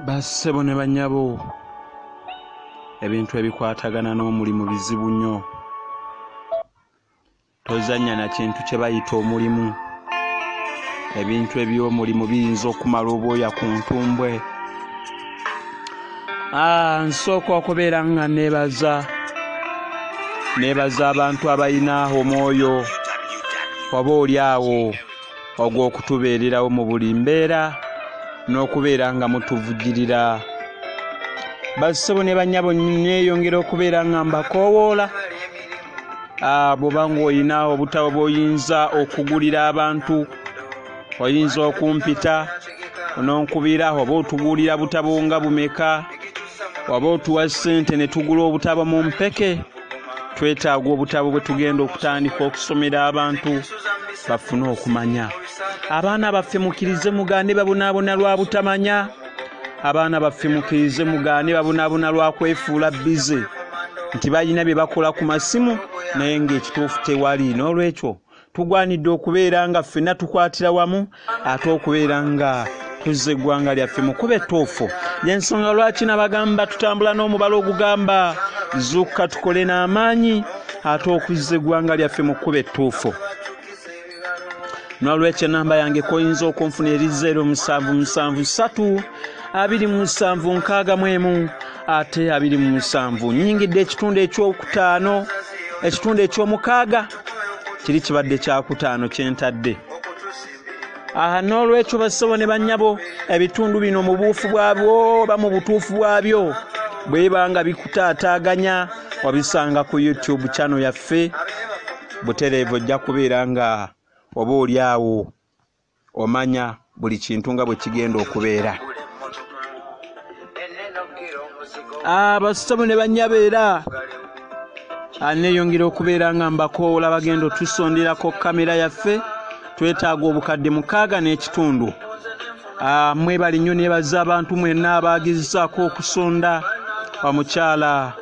Bassebo ne bannyabo, ebintu ebikwatagana n'omulimu bizibu nnyo. Tozannya na kintu kye bayita omulimu. Ebintu eby'omulimu biyinza okumala obwoya ku ntumbwe. Nsooka okubeera nga neebaza abantu abalina omwoyo oba oli awo ogw'okutubeererawo mu buli mbeera n'okubeera nga mutuvugirira. Bassebo ne bannyabo, neeyongera okubeera nga mbakoowoola. Bw'oba ng'olina obutabo bw'oyinza okugulira abantu, oyinza okumpita n'onkubira, oba otugulira butabo nga bumeka, oba otuwa ssente ne tugula obutabo mu mpeke. Twetaaga obutabo bwe tugenda okutandika okusomera abantu bafune okumanya. Abaana baffe mukkirize mugaane babonaabona lwa butamanya. Abaana baffe mukkirize mugaane babonaabona lwa kwefuula bize nti balina bye bakola ku masimu naye ng'ekituufu tewali. N'olwekyo tugwanidde okubeera nga ffenna tukwatira wamu ate okubeera nga tuzza eggwanga lyaffe mu kkubo ettuufu. Y'ensonga lwaki nabagamba tutambula n'omubala ogugamba zuukuka tukole n'amaanyi ate okuzza eggwanga lyaffe mu kkubo ettuufu. N'olwekyo ennamba yange kw'oyinza okunfuna eri 0773 27 61 ate 27. Nnyingidde ekitundu ekyokutaano, ekitundu ekyomukaaga kiri kibadde kyakutaano kye ntadde. N'olwekyo bassebo ne bannyabo, ebitundu bino mu buufu bwabyo oba mu butuufu bwabyo bwe biba nga bikutaataaganya, obisanga ku YouTube channel yaffe butereevu. Ojja kubeera nga oba oli awo omanya buli kintu nga bwe kigenda okubeera. Bassebo ne bannyabo, era neeyongera okubeera nga mbakoola bagenda otusonderako kamera yaffe. Twetaaga obukadde 6.5. Mwebale nnyo, neebaza abantu mwenna abagezesaako okusonda. Omukyala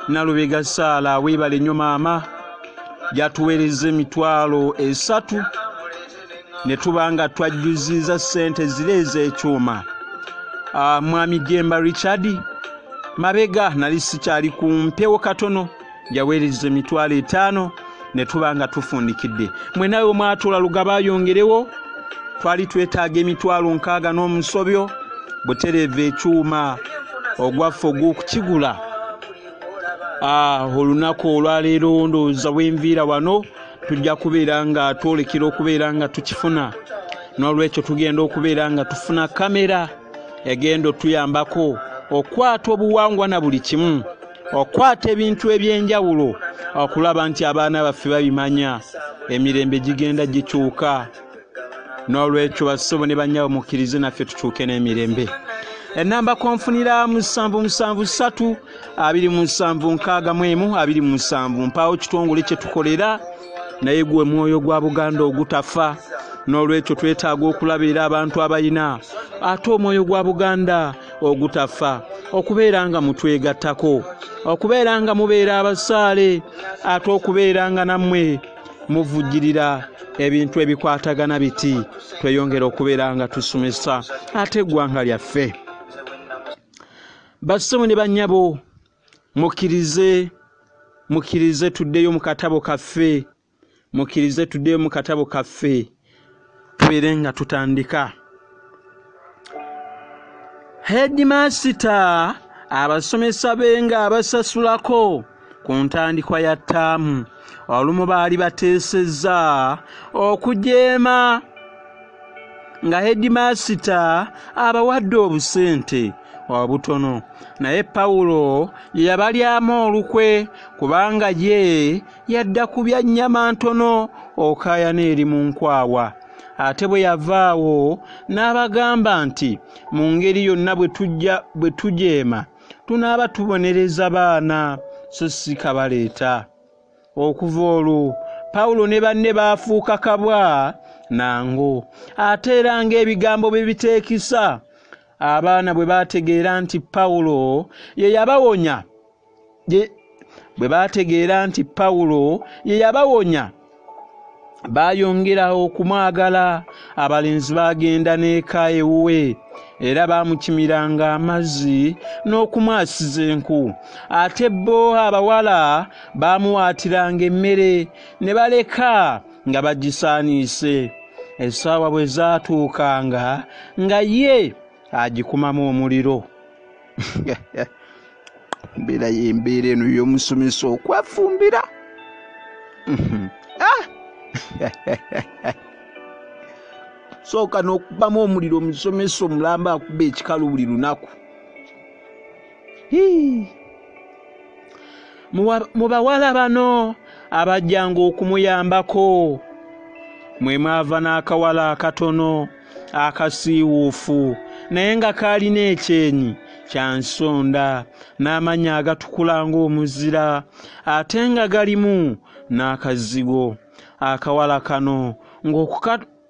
Nalubega Saala, weebale nnyo maama, yatuweereza 30,000 ne tuba nga twajjuziza ssente ziri ez'ekyuma. Mwami Jemba Richard mabega nali sikyali ku mpewo katono, yaweereza 50,000 ne tuba nga tufundikidde. Mwenna we mwatuula Lugaba ayongerewo, twali twetaaga 60,000 n'omusobyo butereeva ekyuma ogwaffe ogw'okukigula. Olunaku olwaleero ndowooza bwenviira wano tujja kubeera nga twolekera okubeera nga tukifuna. N'olwekyo tugenda okubeera nga tufuna kamera egenda otuyambako okwata obuwangwa na buli kimu, okwata ebintu ebyenjawulo okulaba nti abaana baffe babimanya. Emirembe gigenda gikyuka. N'olwekyo bassebo ne bannyabo, mukkirize naffe tukyuke n'emirembe. Ennamba konfunira 773 27 61 27. Mpaawo kitongole kye tukolera, naye gwe mwoyo gwa Buganda ogutafa. N'olwekyo twetaaga okulabirira abantu abalina ate omwoyo gwa Buganda ogutafa, okubeera nga mutwegattako, okubeera nga mubeera abasaale, ate okubeera nga nammwe muvujjirira ebintu ebikwatagana biti, tweyongera okubeera nga tusomesa ate eggwanga lyaffe. Bassebo ne bannyabo, mukkirize, mukkirize tuddeyo mu katabo kaffe, mukkirize tuddeyo mu katabo kaffe tubeere nga tutandika. Headmaster abasomesa be nga abasasulako ku ntandikwa ya ttaamu, olumu baali bateesezza okujeema nga headmaster abawadde obusente obutono, naye Pawulo ye yabalyamu olukwe kubanga ye yadda ku bya nnyama ntono okaayana eri mu nkwawa. Ate bwe yavaawo n'abagamba nti mu ngeri yonna bwe tujeema tunaaba tubonereza baana so si kabaleeta. Okuva olwo Pawulo ne banne baafuuka kabwa nango. Ate era ng'ebigambo bwe biteekisa, abaana bwe baategeera nti Pawulo ye yabawonya, bwe baategeera nti Pawulo ye yabawonya, baayongera okumwagala Abalenzi baagenda n'eka ewuwe era baamukimiranga amazzi n'okumwasiza enku. Ate bo abawala baamuwaatiranga emmere ne baleka nga bagisaaniise. Essaawa bwe zaatuukanga nga ye agikumamu omuliro. Mbeera y'embeera eno y'omusomesa okwefumbira. Sooka n'okubamu omuliro, omusomesa omulamba akuba ekikalu buli lunaku. Mu bawala bano abajjanga okumuyambako mwe mwava n'akawala akatono akasiiwuufu, naye nga kaalina ekyenyi kya nsonda n'amannya agatukula ng'omuzira, ate nga galimu n'akazigo. Akawala kano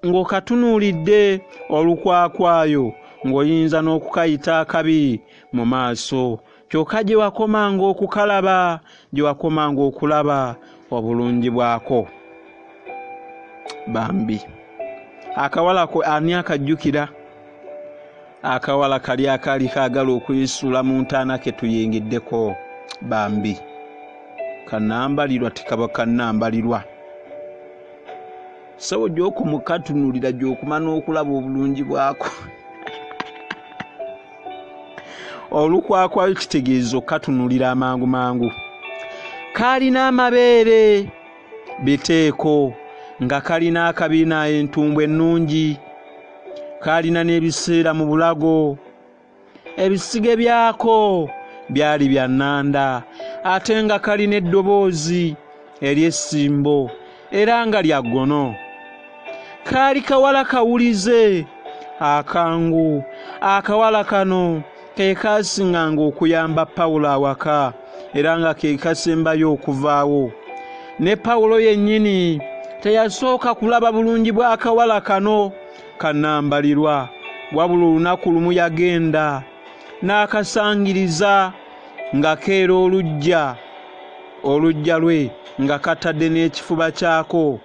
ng'okatunuulidde olukwakwayo ng'oyinza n'okukayita akabi mu maaso, kyokka gye wakomanga okukalaba, gye wakomanga okulaba obulungi bwako. Bambi akawala ko ani akajjukira? Akawala kali akaali kaagala okuyisuula mu ntaana ke tuyingiddeko. Bambi kannambalirwa tekaba kannambalirwa. Ssebo gy'okumukatunulira gy'okuma n'okulaba obulungi bwako. Olukwakwayo kitegeeza okukatunulira amangu mangu. Kaalina amabeere biteeko, nga kalina akabina entumbwe ennungi, kaalina n'ebiseera mu bulago. Ebisige byako byali bya nnanda, ate nga kalina eddoboozi ery'essimbo era nga lya ggono. Kaali kawala kawulize akangu. Akawala kano ke kaasinganga okuyamba Pawulo awaka era nga ke kasembayo okuvaawo. Ne Pawulo yennyini teyasooka kulaba bulungi bw'akawala kano kannambalirwa, wabula olunaku lumu yagenda n'akasangiriza nga keera oluggya lwe nga katadde n'ekifuba kyako.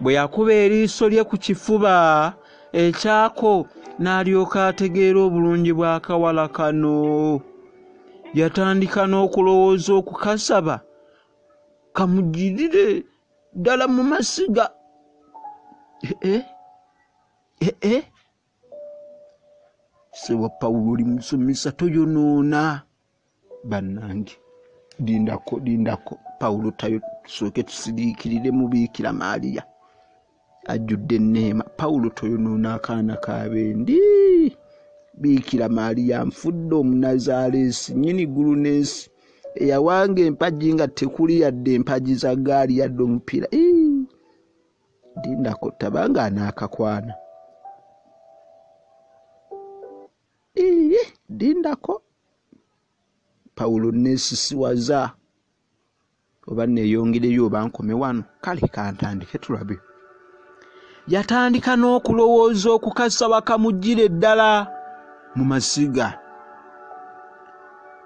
Bwe yakuba eriiso lye ku kifuba ekyako n'alyoka ategeera obulungi bw'akawala kano. Yatandika n'okulowooza okukasaba kamugirire ddala mu masiga. Ssebo Pawulo oli musomesa, toyonoona. Bannange lindako lindako, Pawulo tayo, tusooke tusiriikirire mu Biikira Maaliya ajjudde enneema. Pawulo toyonoona akaana k'abendi. Biikira Maaliya nfudde Omunazaaleesi, nnyini ggulu n'ensi, eyawanga empagi nga tekuli yadde empagi za ggaali yadde omupiira. Lindako tabanga anaakakwana. Lindako Pawulo neesisiwaza oba neeyongereyo oba nkome wano. Kale kantandike tulabe. Yatandika n'okulowooza okukasaba kamuggyire ddala mu masiga.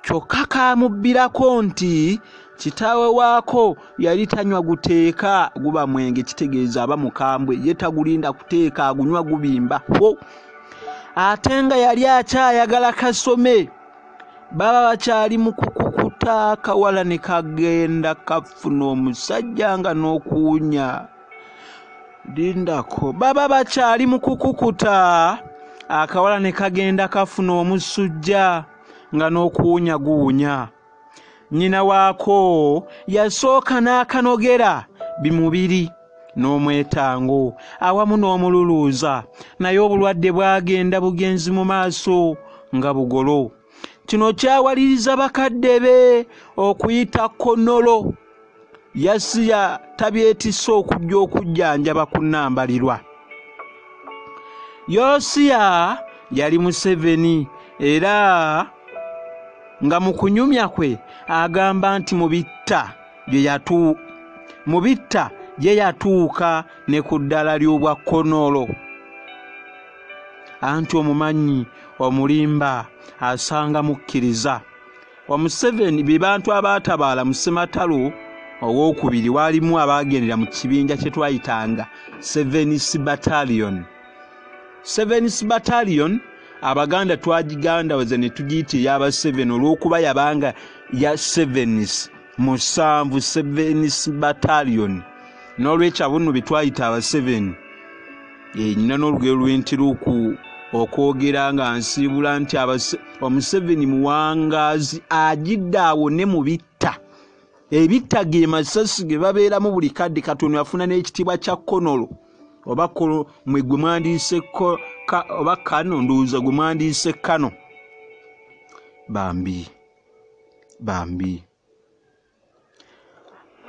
Kyokka kaamubbirako nti kitaawe waako yali tanywa guteeka guba mwenge, kitegeeza aba mukambwe, ye tagulinda kuteeka, agunywa gubimba. Ate nga yali akyayagala kasome. Baba bakyali mu kukukuta, akawala ne kagenda kafuna omusajja nga n'okuwunya. Lindako. Baba bakyali mu kukukuta, akawala ne kagenda kafuna omusujja nga n'okuwunya guwunya. Nnyina waako yasooka n'akanogera bimubiri n'omwetango awamu n'omululuuza, naye obulwadde bwagenda bugenzi mu maaso nga bugolo. Kino kyawaliriza bakadde be okuyita Konolo. Yasiya tabyetisse okujja okujjanjaba ku nnambalirwa. Yosiya yali Museveni era nga mu kunyumya kwe agamba nti mu bitta gye yatuuka ne ku ddala ly'obwa Konolo. Anti omumanyi omulimba asanga mukkiriza. Omuseveni be bantu abaatabaala mu Ssematalo owookubiri, waalimu abaagendera mu kibinja kye twayitanga Seven Battalion. Sevens Battalion Abaganda twagigandawaza ne tugiyita ey'aba 7 olw'okuba yabanga ya sevens, 7, Sevens Battalion. N'olwekyo abo nno be twayita aba 7. Nnyina n'olugero lw'entera okwogera nga nsiibula nti Omuseveni muwangaazi agidde awo ne mu bitta. Ebitta ge masasi ge babeeramu buli kadde. Katono yafuna n'ekitiibwa kya Konolo oba mwe gwe mwandiise oba Kano, ndowooza gwe mwandiise Kano. Bambi bambi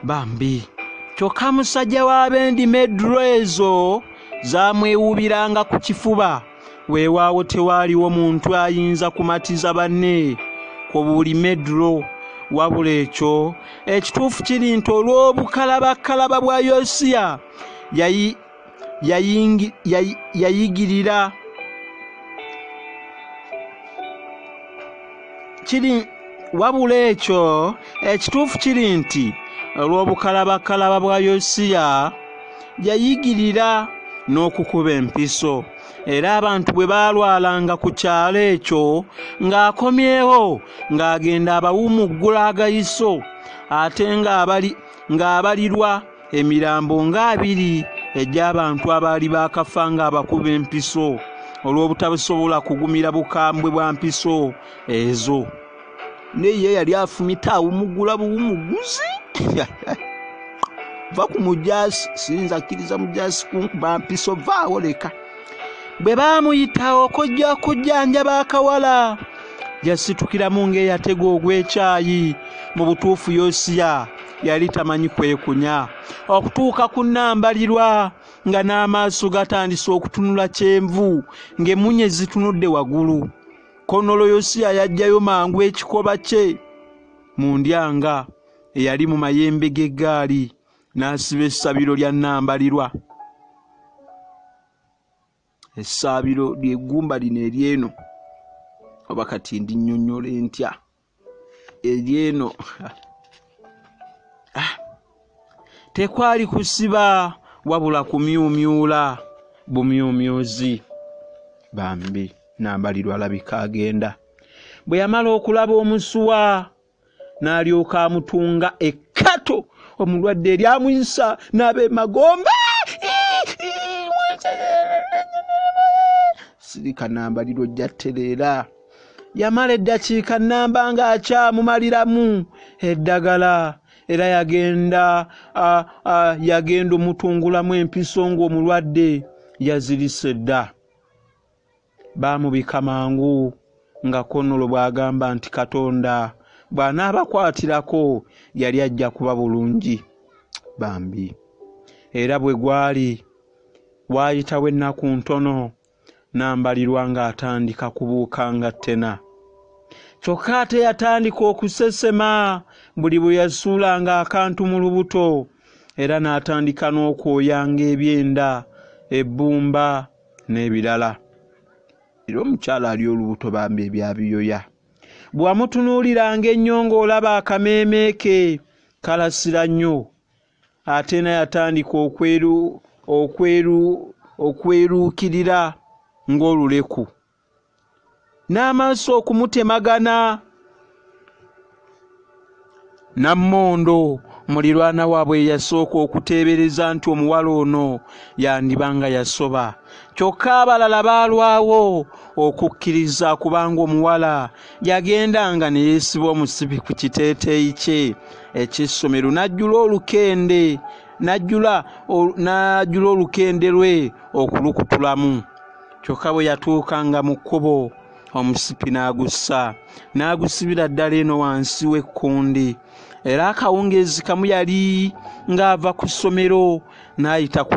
bambi. Kyokka musajja w'abendi medro ezo zamwewuubiranga ku kifuba. Weewaawo tewaaliwo muntu ayinza kumatiza banne ku buli medro. Wabula ekyo ekituufu kiri nti olw'obukalabakalaba bwa Yosiya yayigirira kiri. Wabula ekyo ekituufu kiri nti olw'obukalabakalaba bwa Yosiya yayigirira n'okukuba empiso. Era abantu bwe baalwalanga ku kyalo ekyo ng'akomyewo ng'agenda abawumuggula agayiso, ate ng'abalirwa emirambo nga 2 egy'abantu abaali baakafa ng'abakuba empiso olw'obutasobola kugumira bukambwe bwa mpiso ezo. Naye yali afumita awumuggula buwumugguzi. Va ku mujaasi, siyinza kkiriza mujaasi kunkuba mpiso, vaawo leka. Bwe baamuyita okujja kujjanjaba akawala, yasitukiramu ng'eyatega ogw'ekyayi. Mu butuufu Yosiya yali tamanyi kwekunya okutuuka ku nnambalirwa nga n'amaaso gatandise okutunula kyenvu ng'emmunye zitunudde waggulu. Konolo Yosiya yaggyayo mangu ekikoba kye mu ndyanga eyali mu mayembe g'eggaali n'asiba essabiro lya nnambalirwa. Essabiro ly'eggumba lino ery'eno, oba kati ndinnyonnyola entya ery'eno? Tekwali kusiba wabula kumyumyula bumyumyuzi. Bambi Nambalirwa alabika agenda. Bwe yamala okulaba omusuwa n'alyoka amutunga ekkato omulwadde eryamuyisa n'ab'emagombe. Sirika Nambalirwa ojja ttereera. Yamala eddakiika nnamba ng'akyamumaliramu eddagala, era yagenda omutungulamu empiso ng'omulwadde yazirise dda. Baamubika mangu nga Konolo bw'agamba nti Katonda bw'anaabakwatirako yali ajja kuba bulungi. Bambi. Era bwe gwali waayitawo ennaku ntono Nambalirwa ng'atandika kubuuka nga ttena. Kyokka ate yatandika okusesema buli bwe yasuulanga akantu mu lubuto, era n'atandika n'okwoyanga ebyenda, ebbumba n'ebirala. Era omukyala ali olubuto bambi ebyabiyoya. Bw'amutunuuliranga ennyo ng'olaba akameeme ke kalasira nnyo. Ate naye yatandika okweruukirira ng'oluleku, n'amaaso okumutemagana. Nammondo mulirwana waabwe yasooka okuteebereza nti omuwala ono yandiba nga yasoba. Kyokka abalala baalwawo okukkiriza kubanga omuwala yagendanga ne yeesiba omusipi ku kiteeteeyi kye eky'essomero n'ajjula olukende lwe okulukutulamu. Kyokka bwe yatuukanga mu kkubo omusipi n'agussa n'agusibira ddala eno wansi w'ekkundi. Era akawungeezi kamu yali ng'ava ku ssomero n'ayita ku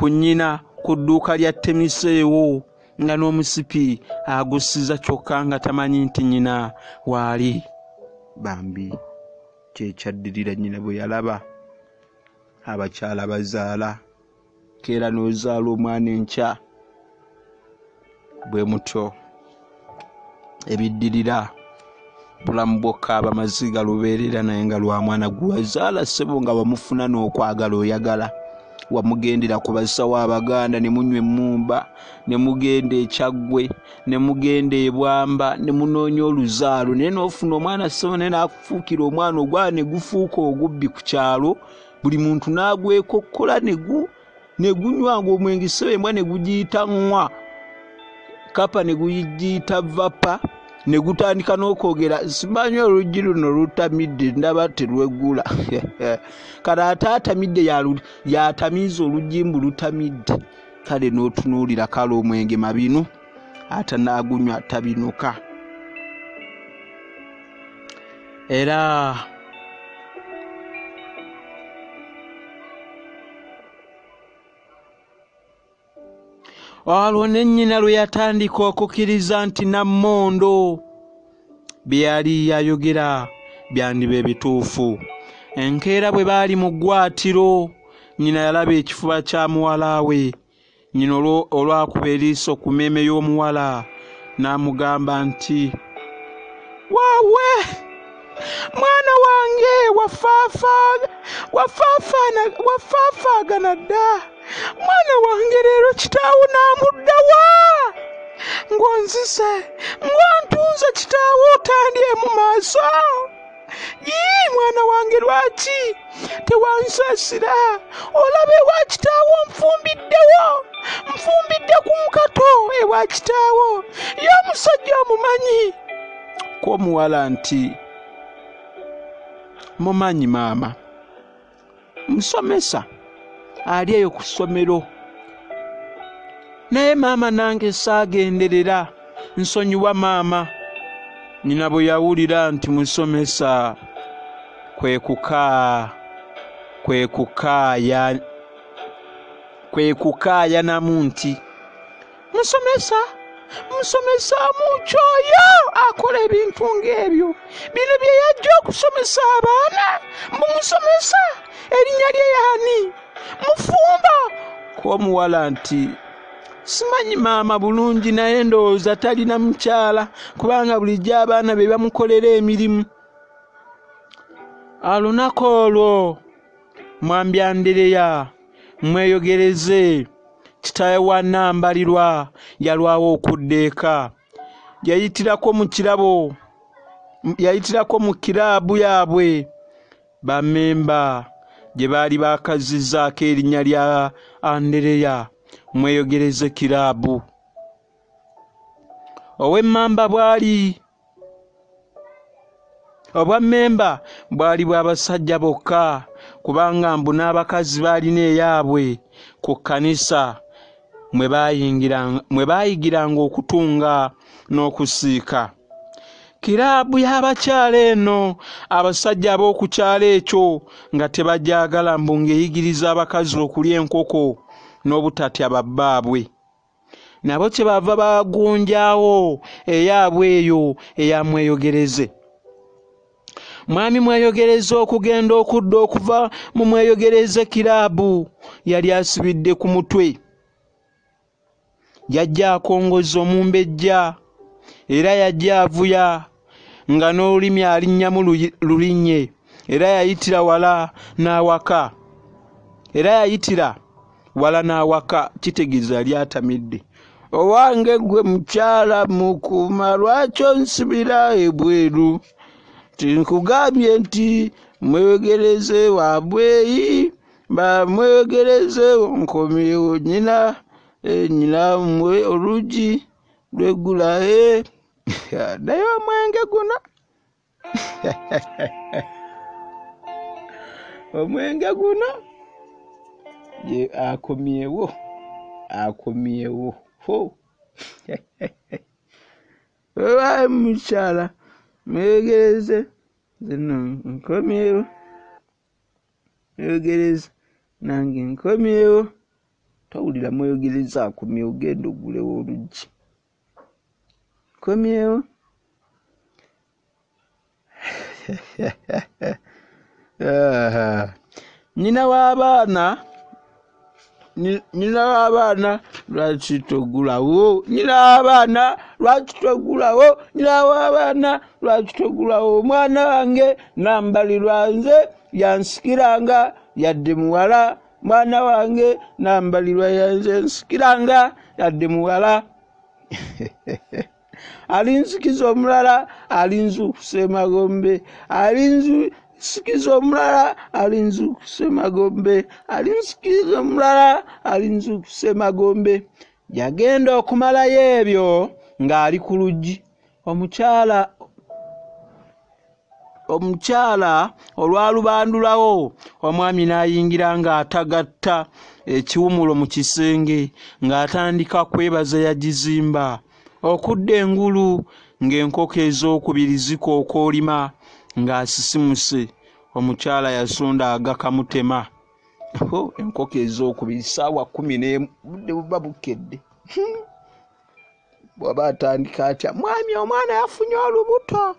nnyina ku dduuka lya Temiseewo nga n'omusipi agussiza, kyokka nga tamanyi nti nnyina waali. Bambi kyekyaddirira nnyina bwe yalaba abakyala bazaala, keera n'ozaala omwana enkya. Bwe mutyo ebiddirira bulamu bw'okaaba maziga lubeerera, naye nga lwa mwana gwe wazaala ssebo nga wamufuna n'okwagala oyagala. Wamugendera ku basawo Abaganda ne munywa emmumba, ne mugenda e Kyaggwe, ne mugenda e Bwamba, ne munoonya oluzaalo, naye n'ofuna omwana ssebo, naye n'akufuukira omwana, ogwana ne gufuuka ogubbi ku kyalo, buli muntu n'agwekokkola ne gunywanga omwenge ssebo, embwa ne gugiyita ŋŋwa, kapa ne gugiyita vapa, ne gutandika n'okwogera, simanyi oluggi luno lutamidde, ndaba terweggula. Kale ate atamidde yatamiiza oluggi mbu lutamidde. Kale n'otunuulira, kale omwenge mabinu, atanaagunywa tabinuka. Era olwo ne nnyina lwe yatandika okukkiriza nti Nammondo bye yali ayogera byandiba ebituufu. Enkeera bwe baali mu ggwatiro, nnyina yalaba ekifuba kya muwala we. Nnyina olwakuba eriiso ku mmeeme y'omuwala n'amugamba nti, waawe mwana wange, wafaafaagana dda. Mwana wange, leero kitaawo n'amuddawa ng'onzise, ng'ontunze kitaawo, otandye mu maaso. Yii mwana wange, lwaki tewansaasira? Olaba ewa kitaawo nfumbiddewo, nfumbidde ku nkato ewa kitaawo, ye omusajja omumanyi? Ko omuwala nti, mumanyi maama, musomesa ali eyo ku ssomero. Naye maama nange saagenderera, nsonyiwa maama. Nnyina bwe yawulira nti musomesa, kwe kukaayanamu nti, musomesa, musomesa mukyoyo akola ebintu ng'ebyo, bino bye yajja okusomesa abaana, mbu musomesa, erinnya lye y'ani? Mufumbo. Ko omuwala nti, simanyi maama bulungi, naye ndowooza talina mukyala, kubanga bulijjo abaana be bamukolera emirimu. Olunaku olwo Mwambi Andereya mweyogereze kitaawe wa Nambalirwa yalwawo okudda eka. Yayitirako mu kirabo, yayitirako mu kiraabu yaabwe bammemba gye baali bakazizzaako erinnya lya Andereya mweyogereze kiraabu. Ow'emmamba bwali obwammemba bwali bw'abasajja bokka, kubanga mbu n'abakazi baalina eyaabwe ku kkanisa mwe baayigiranga okutunga n'okusiika. Kiraabu y'abakyala eno abasajja ab'oku kyalo ekyo nga tebagyagala, mbu ng'eyigiriza abakazi okulya enkoko n'obutatya babbaabwe. Nabo kye bava bagunjaawo eyaabwe eyo eya mweyogereze. Mwami mweyogereze okugenda okudda okuva mu mweyogereze kiraabu yali asibidde ku mutwe. Yajja akongoza omumbejja, era yajja avuya nga n'olulimi alinnyamu lulinnye, era yayitira wala n'awaka. Era yayitira wala n'awaka, kitegeeza yali atamidde. Owange gwe mukyala mukuuma, lwaki onsibira ebweru? Tinkugambye nti mweyogereze wa bweyi, bamweyogereze nkomyewo nnyina, nnyina mmwe oluggi lweggula. Naye omwenge guno, omwenge guno ye akomyewo, akomyewo. Ho owa mukyala mweyogereze, nno nkomyewo, mweyogereze nange nkomyewo. Towulira mweyogereze akomyewo, genda oggulewo oluggi. Nkomyewo. Nnyina w'abaana, nnyina w'abaana lwaki toggulawo? Nnyina w'abaana lwaki toggulawo? Nnyina w'abaana lwaki toggulawo? Omwana wange Nambalirwa nze yansikiranga, yadde muwala Mwana wange Nambalirwa yanze nsikiranga yadde muwala. Alinzikiza omulala alinzukusa emagombe, alinzikiza omulala alinzukusa emagombe, alinzikiza omulala alinzukusa emagombe. Yagenda okumalayo ebyo ng'ali ku luggi. Omukyala olwalubandulawo omwami n'ayingira ng'atagatta ekiwumulo mu kisenge ng'atandika kwebaza yagizimba okudda engulu ng'enkoko ezookubiri zikookoolima ng'asisimuse. Omukyala yasonda agakamutema. Enkoko ezookubiri ssaawa 11 budde buba bukedde. Bw'aba atandika atya, mwami omwana yafunye olubuto.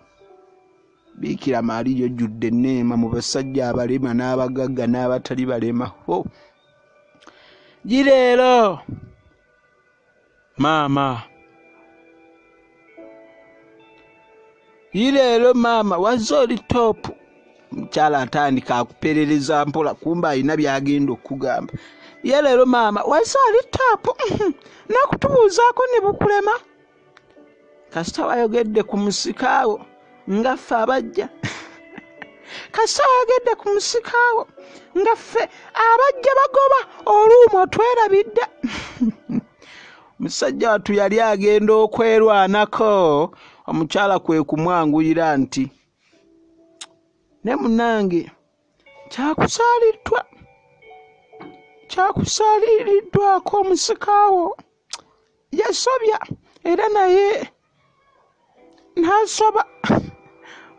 Biikira Maria ojjudde enneema mu basajja abalema n'abagagga n'abatali balema. Gireero maama, gireero maama wazze oli toopu. Omukyala atandika akuperereza mpola, kumbe alina by'agenda okugamba. Ye leero maama wazze oli toopu, n'okutubuuzaako ne bukulema. Kasita wayogedde ku musikaawo nga ffe abajja. Kasita wayogedde ku musikaawo nga ffe abajja bagoba oluumu otwerabidde. Musajja wattu yali agenda okwerwanako, omukyala kwe kumwanguyira nti ne munnange kyakusaaliddwako omusikaawo yasobya era naye n'asoba.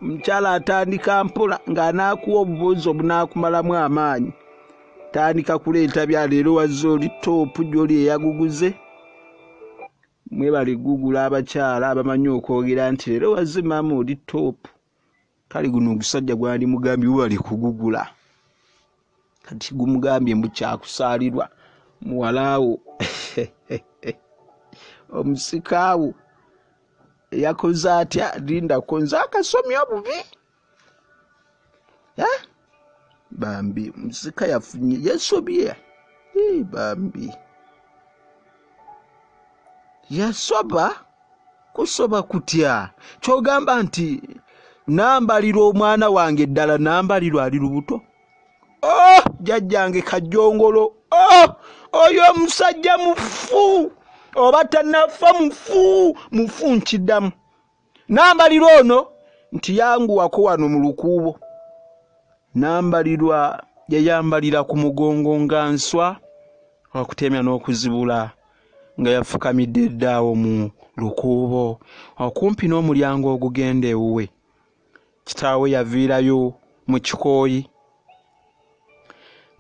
Omukyala atandika mpola ng'anaakuwa obubuuzo obunaakumalamu amaanyi. Tandika kuleeta bya leero wazze oli toopu gy'oli eyaguguze. Mwebale gugula abakyala abamanyi okwogera nti leero wazze maama oli toopu. Kale guno ogusajja gwali mugambye webale kugugula. Kati gumugambye mbu kyakusaalirwa muwalaawo omusikaawo yakoze atya? Lindako nze akasomye obubi. Bambi musika yafunye yasobye. Bambi yasoba kusoba kutya? Kyogamba nti Nambalirwa omwana wange ddala Nambalirwa ali lubuto. Oh, jjajjange Kajjongolo. Oh, oyo omusajja mufu oba tannafa mufu, mufu nkiddamu. Nambalirwa ono nti yanguwako wano mu lukuubo. Nambalirwa yayambalira ku mugongo nga nswa okutemya n'okuzibula nga yafukamidde ddaawo mu lukuubo okumpi n'omulyango ogugenda ewuwe. Kitaawe yaviirayo mu kikooyi.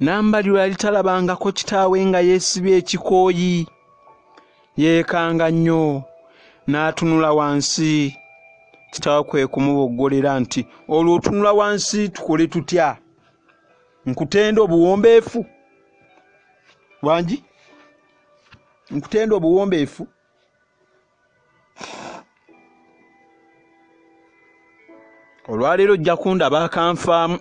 Nambalirwa yali talabangako kitaawe nga yeesibye ekikooyi. Yeekanga nnyo n'atunula wansi. Kitaawe kwe kumuboggolera nti olwo otunula wansi tukole tutya? Nkutenda obuwombeefu. Wangi? Nkutenda obuwombeefu. Olwaleero ojja kundaba akanfaamu.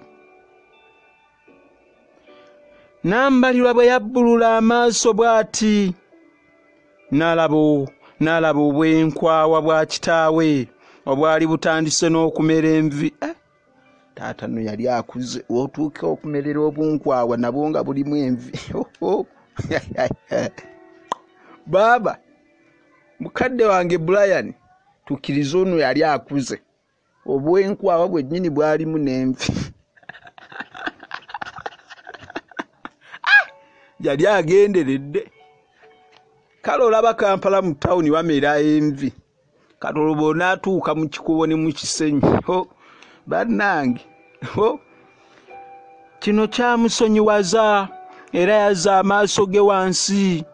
Nambalirwa bwe yabbulula amaaso bw'ati n'alaba obwenkwawa bwa kitaawe obwali butandise n'okumera envi. Taata nno yali akuze, w'otuuka okumerera obunkwawa nabwo nga bulimu envi. Baaba mukadde wange Brian, tukkirize ono yali akuze, obwenkwawa bwennyini bwalimu n'envi. Yali agenderedde. Kale olaba Kampala mu tawuni wamera envi. Kati olwo bw'onaatuuka mu kikubo ne mu Kisenyi, bannange, kino kyamusonyiwaza era yazza amaaso ge wansi.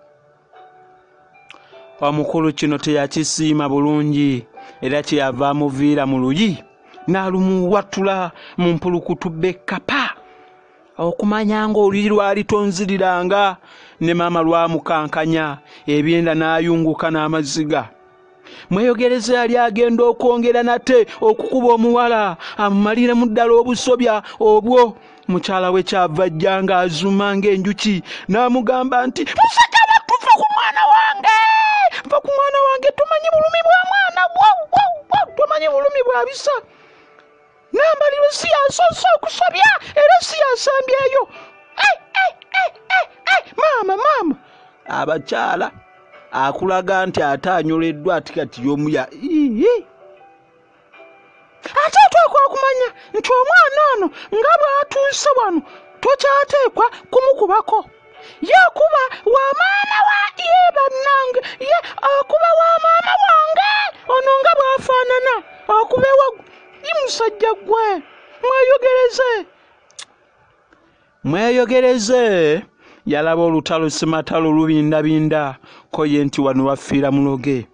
Omukulu kino teyakisiima bulungi era kyeyava amuviira mu luyi n'alumuwatula mu mpulukutu bekkapa. Okumanya ng'oluyi lwali tonziriranga ne maama lwamukankanya ebyenda n'ayunguka n'amaziga. Mweyogereza yali agenda okwongera nate okukuba omuwala amumaliremu ddala obusobya obwo. Mukyala we kyava ajja ng'azuma ng'enjuki n'amugamba nti musajja wattu va ku mwana wange, va ku mwana wange, tomanyi bulumi bwa mwana, tomanyi bulumi bwa bisa. Nambalirwe si yasoose okusobya era si yasembyeyo. Maama maama. Abakyala akulaga nti ate anyoleddwa ati kati y'omuya. Ate oteekwa okumanya nti omwana ono nga bw'atuuse wano tokyateekwa kumukubako. Ye akuba wa maama wa ye bannange, ye akuba wa maama wange ono nga bw'afaanana akuba ewa musajja ggwe. Mweyogereze, mweyogereze. Yalaba olutalo simatalo lubindabinda ko ye nti wano wafiira muloge.